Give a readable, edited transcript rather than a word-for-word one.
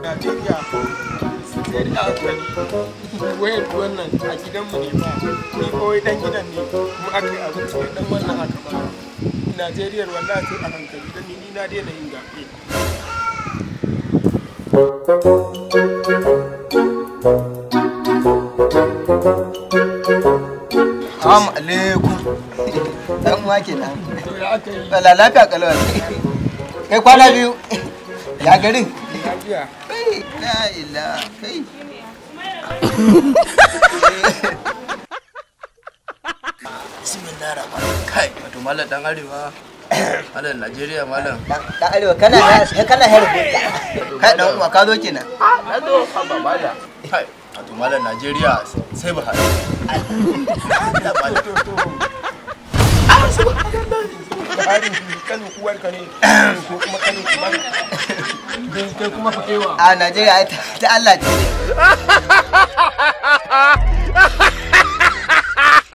Najeriya sai da hankali. Wayar wannan a gidanmu ne ba, ni kawai dan gidan ne, kuma aka yi abinci ne dan wannan aka ba. Najeriyar wallahi sai a hankali, dan ni na daina yin zaɓe. Assalamu alaikum. Dan uwa kenan. To ya aka yi? Wala lafiya kalau. Kai kwana biyu. Ya garin? Lafiya. Kai la ila kai. Bismillah rahman. Kai, wato malam dan arewa. Malam Najeriya malam. Dan arewa kana kana herbe. Kai dan uwa ka zo kenan. Na zo haba malam. Kai, wato malam Najeriya sai Buhari. To to. Buhari kanin uwarka ne ko kuma kanin ubanka? Kai kuma fa kaiwa. A Najeriya ai ta Allah ce.